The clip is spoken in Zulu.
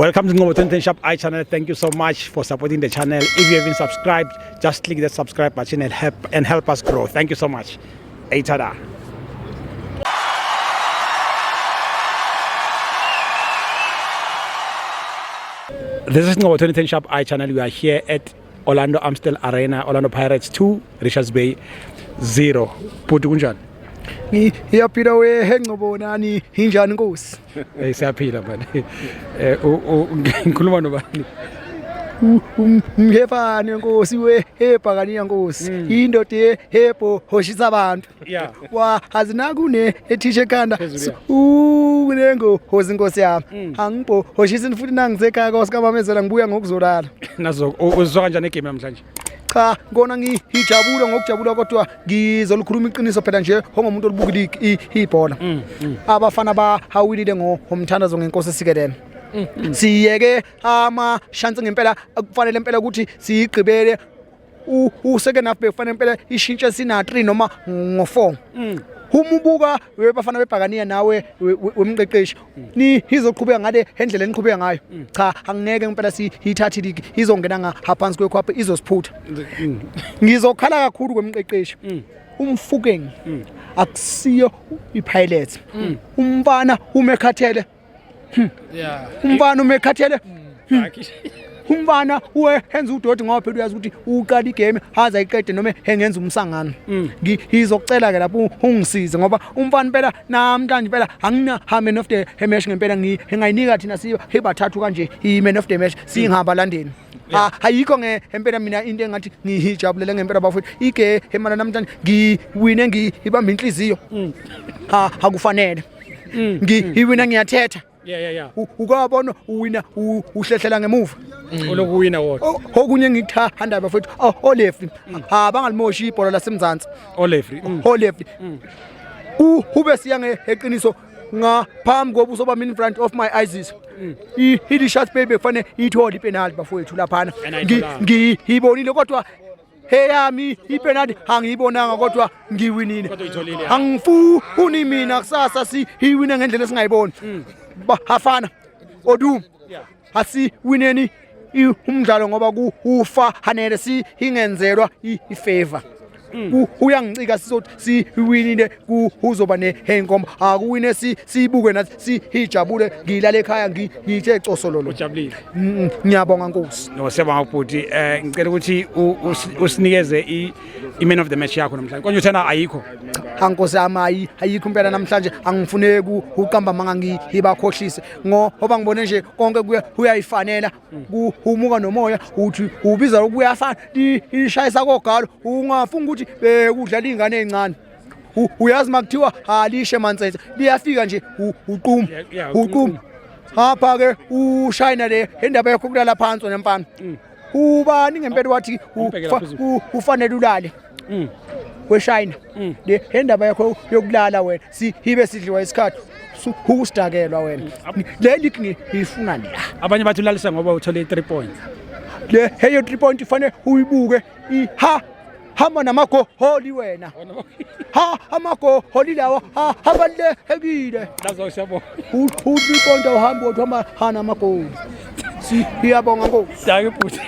Welcome to Ngcobo 2010 Shop I channel. Thank you so much for supporting the channel. If you haven't subscribed, just click the subscribe button and help us grow. Thank you so much. Hey, tada. This is Ngcobo 2010 Shop I channel. We are here at Orlando Amstel Arena, Orlando Pirates 2, Richards Bay 0. Bhuti, kunjani? Ngiyaphila we Ngcobo, nani injani nkosi? Eh, siyaphila man. Ngikhuluma nobani? Mhefane nkosi we ebhakaniya nkosi. Indoda hebo hoshisa abantu. Wa azinakune ethishe ekhanda. Phezulu, Unengo hosi nkosi yami. Angibho hoshisa futhi nangisekhaya kosikamamezela ngibuya ngokuzolala. Nazo uzizwa kanjani egame namhlanje? Cha, ngona ngijabula ngokujabula, kodwa ngizolikhuluma iqiniso phela nje ongomuntu olibukile ibhola. Abafana bahawilile ngomthandazo ngenkosi sikelele. Siyeke ama chance ngempela kufanele impela ukuthi siyigqibele u-second half, bekufanele impela ishintshe sina 3 noma ngo4. Uma ubuka webafana bebhakaniya nawe wemqeqeshi ni izoqhubeka ngale endlela eniqhubeka ngayo, cha, angeke ngempela siyithathe league, izongena ngaphansi kwekhwapha, izosiphutha. Ngizokhala kakhulu kwemqeqeshi uMofokeng, akusiyo iPirates. Umfana umekhathele. Umfana umekhathele, umfana uhenza udoti ngoba phela uyazi ukuthi uqala igame haze ayiqede noma engenza umsangano. Ngizocela ke lapho ungisize ngoba umfana impela namhlanje impela angina man of the match ngempela ngingayinika thina siba hebathathu kanje i man of the match singihamba landeni. Ayikho ngempela mina into engathi ngijabulele ngempela bafowethu ige emana namhlanje ngiwine ngibamba inhliziyo. Ha, akufanele ngiwina, ngiyathetha. Yeah. Ukabona uwina uhlehlela ngemuva. Ulokuwina wodwa. Okunye ngikuthanda bafowethu, oh, o-referee ha bangalimoshi ibhola lasemzansi. O-referee. O-referee ube siya ngeqiniso ngaphambi kobuso bami, in front of my eyes, i-Richards Bay bekufanele ithole ipenalty bafowethu laphana. And ayitholanga. Ngiyibonile kodwa heyami ipenalty angiyibonanga, kodwa ngiwinile. Kodwa uyitholile, ya. Angifuni mina kusasa siyiwine ngendlela esingayiboni. Bafana odum asiwineni umdlalo ngoba kufa hanele si ingenzelwa ifavor. Uyangicika sizothi siwinile uzoba nehenkomba akuwine sibuke nathi sijabule, ngilala ekhaya ngithe cosololo. Ujabulile. Ngiyabonga nkosi. No, siyabonga bhuti. Ngicela ukuthi usinikeze i man of the match yakho namhlanje. Konje uthena ayikho. Ankosi yami, ayikho impela namhlanje, angifuneki uqamba manga ngibakhohlise ngoba ngibone nje konke kuya uyayifanela kuhumuka nomoya uthi ubiza lokuyafana ishayisa kogalo ungafunga ukuthi bekudlala ingane ezincane. Uyazi makuthiwa alishe mantsetse liyafika nje uquma uquma hapha ke ushayina le indaba yakho kulala phansi wena mfana. Ubani ngempela wathi Umbhekela phezulu. Ufanele ulale weshayina le indaba yakho yokulala wena sihibe sidliwa isikhathi ukusidakelwa wena le league ngiyifuna la. Abanye bathi ulalisa ngoba uthole 3 points. Le heyo 3 point ifanele uyibuke ha hamba namagoli wena, ha amagoli lawa ha abalulekile. Nazo siyabonga. U-3 point awuhambi kodwa hamba hana amagoli. Siyabonga nkosi. Dankie bhuti.